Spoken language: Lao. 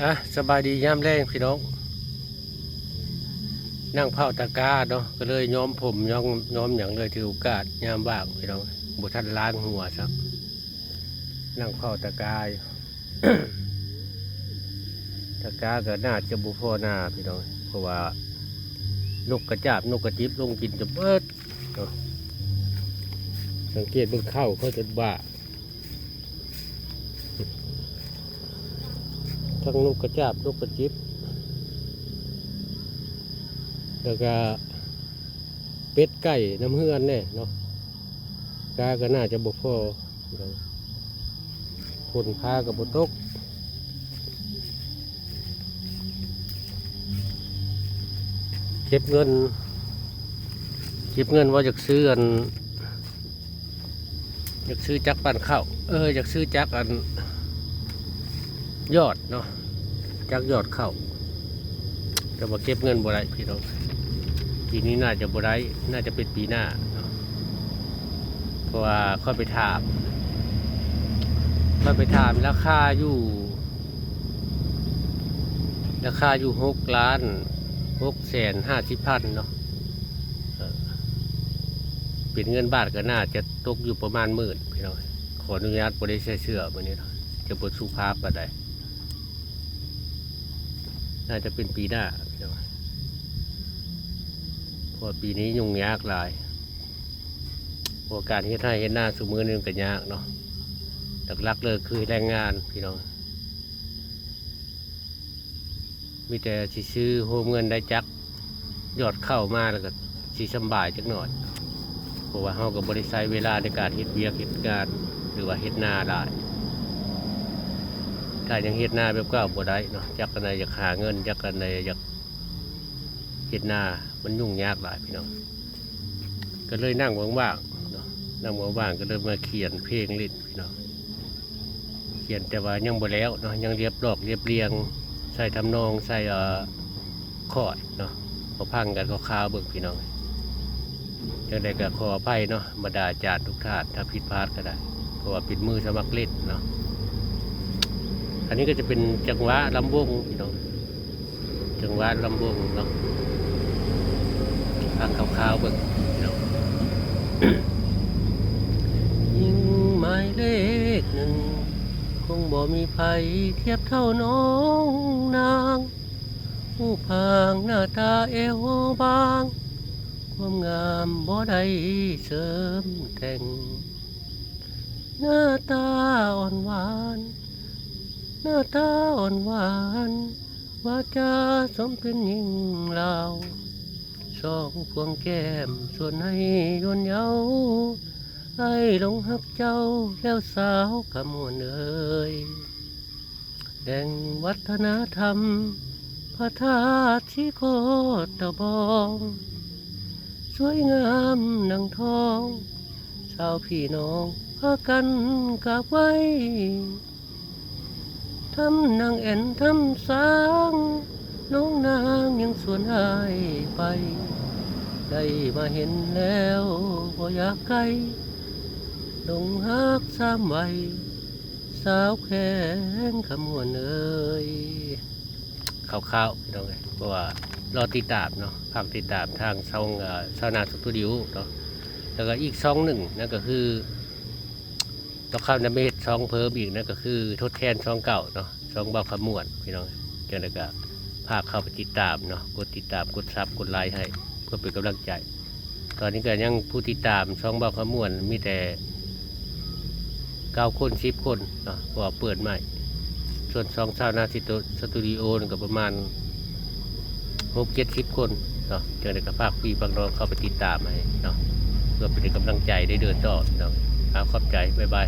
ອ່ະ ສະບາຍດີຍາມແລງພີ່ນ້ອງ ນັ່ງເຝົ້າຕະກາເນາະ ກໍເລີຍຍ້ອມຜົມ ຍ້ອມ ຍ້ອມຫຍັງ ເລີຍຖືໂອກາດຍາມວ່າງພີ່ນ້ອງ ບໍ່ທັນລ້າງຫົວຊ້ຳ ນັ່ງເຝົ້າຕະກາຢູ່ ຕະກາກໍໜ້າຈະບໍ່ພໍໜ້າພີ່ນ້ອງ ເພາະວ່ານົກກະຈາບ ນົກກະຈິບລົງກິນຈະເບີດເນາະ ສັງເກດເບິ່ງເຂົ້າເຂົາຈົນບ້າ ທັງນົກກະຈາບ ນົກກະຈິບ ແລ້ວກະເປັດໄກ່ນຳເຮືອນແດ່ເນາະ ກາກໍໜ້າຈະບໍ່ພໍ ຝົນຟ້າກໍບໍ່ຕົກ ເກັບເງິນ ເກັບເງິນວ່າຢາກຊື້ອັນ ຢາກຊື້ຈັກປັ່ນເຂົ້າ ເອີ ຢາກຊື້ຈັກອັນ ຢອດເນາະ ຈັກຢອດເຂົ້າ ແຕ່ວ່າເກັບເງິນບໍ່ໄດ້ພີ່ນ້ອງ ປີນີ້ໜ້າຈະບໍ່ໄດ້ ໜ້າຈະເປັນປີໜ້າເນາະ ເພາະວ່າຂ້ອຍໄປຖາມ ຂ້ອຍໄປຖາມລາຄາຢູ່ ລາຄາຢູ່ຫົກລ້ານຫົກແສນຫ້າສິບພັນເນາະ ເອີ ເປັນເງິນບາດກໍໜ້າຈະຕົກຢູ່ປະມານໝື່ນພີ່ນ້ອງ ຂໍອະນຸຍາດບໍ່ໄດ້ໃສ່ເສື້ອມື້ນີ້ເນາະ ຈະບໍ່ສຸພາບປານໃດ ໜ້າຈະເປັນປີໜ້າພີ່ນ້ອງ ເພາະວ່າປີນີ້ຫຍຸ້ງຍາກຫຼາຍ ເພາະວ່າການເຮັດໄຮ່ເຮັດນາຊຸມື້ນີ້ມັນກໍຍາກເນາະ ຫຼັກໆເລີຍຄືແຮງງານພີ່ນ້ອງ ມີແຕ່ຊິຊື້ໂຮມເງິນໄດ້ຈັກ ຍອດເຂົ້າມາແລ້ວກໍຊິສຳບາຍຈັກໜ້ອຍ ເພາະວ່າເຮົາກໍບໍ່ໄດ້ໃຊ້ເວລາໃນການເຮັດວຽກເຮັດງານ ຫຼືວ່າເຮັດນາຫຼາຍ ຖ້າຍັງເຮັດນາແບບເກົ່າບໍ່ໄດ້ເນາະ ຈັກອັນໃດຢາກຫາເງິນ ຈັກອັນໃດຢາກເຮັດນາ ມັນຫຍຸ້ງຍາກຫຼາຍພີ່ນ້ອງ ກໍເລີຍນັ່ງວ່າງໆເນາະ ນັ່ງວ່າງໆກໍເລີຍມາຂຽນເພງຫຼິ້ນພີ່ນ້ອງ ຂຽນແຕ່ວ່າຍັງບໍ່ແລ້ວເນາະ ຍັງລຽບດອກລຽບລຽງ ໃສ່ທຳນອງ ໃສ່ ເອີ ຄອດເນາະ ພໍຟັງກັນຄ່າວໆເບິ່ງພີ່ນ້ອງ ຈັ່ງໃດກໍຂໍອະໄພເນາະ ບັນດາອາຈານທຸກທ່ານ ຖ້າຜິດພາດກໍໄດ້ ເພາະວ່າເປັນມືສະໝັກຫຼິ້ນເນາະ ອັນນີ້ກໍຈະເປັນຈັງຫວະລຳວົງພີ່ນ້ອງ ຈັງຫວະລຳວົງເນາະ ຟັງຄ່າວໆເບິ່ງພີ່ນ້ອງ ຍິງໝາຍເລກໜຶ່ງ ຄົງບໍ່ມີໃຜທຽບເທົ່ານ້ອງນາງ ຮູບຮ່າງໜ້າຕາແອວບາງ ຄວາມງາມບໍ່ໄດ້ເສີມແຕ່ງ ໜ້າຕາອ່ອນຫວານ ໜ້າຕາອ່ອນຫວານ ວາຈາສົມເປັນຍິງລາວ ສອງພວງແກ້ມຊວນໃຫ້ຍົນເຍົາ ອ້າຍຫຼົງຮັກເຈົ້າແລ້ວສາວຂະມວນເອີຍ ແຫຼ່ງວັດທະນະທຳ ພະທາດສີໂຄດຕະບອງ ສວຍງາມດັ່ງທອງ ຊາວພີ່ນ້ອງພາກັນກາບໄຫວ້ ທຳນາງແອ່ນທຳສາງ ນ້ອງນາງຍັງຊວນອ້າຍໄປ ໄດ້ມາເຫັນແລ້ວບໍ່ຢາກໄກ ຫຼົງຮັກສາມໄວ ສາວແຂວງຄຳມ່ວນເອີຍ ຄ່າວໆ ພີ່ນ້ອງເອີຍ ເພາະວ່າລໍຕິດຕາມເນາະ ຝາກຕິດຕາມທາງຊ່ອງ ເອີ ຊາວນາສະຕູດິໂອເນາະ ແລ້ວກໍອີກຊ່ອງໜຶ່ງນັ້ນກໍຄື ຕອນຄ່ຳໄດ້ມາເຮັດຊ່ອງເພີ່ມອີກ ນັ້ນກໍຄືທົດແທນຊ່ອງເກົ່າເນາະ ຊ່ອງບ່າວຄຳມ່ວນ ພີ່ນ້ອງ ຈັ່ງໃດກໍຝາກເຂົ້າໄປຕິດຕາມເນາະ ກົດຕິດຕາມ ກົດຊັບ ກົດໄລໃຫ້ ເພື່ອເປັນກຳລັງໃຈ ຕອນນີ້ກໍຍັງຜູ້ຕິດຕາມຊ່ອງບ່າວຄຳມ່ວນມີແຕ່ເກົ້າຄົນ ສິບຄົນເນາະ ເພາະວ່າເປີດໃໝ່ ສ່ວນຊ່ອງຊາວນາສະຕູດິໂອນັ້ນກໍປະມານຫົກເຈັດສິບຄົນເນາະ ຈັ່ງໃດກໍຝາກພີ່ຝາກນ້ອງເຂົ້າໄປຕິດຕາມໃຫ້ເນາະ ເພື່ອເປັນກຳລັງໃຈໄດ້ເດີນຕໍ່ ພີ່ນ້ອງ ເອົາ ຂອບໃຈ ບາຍບາຍ.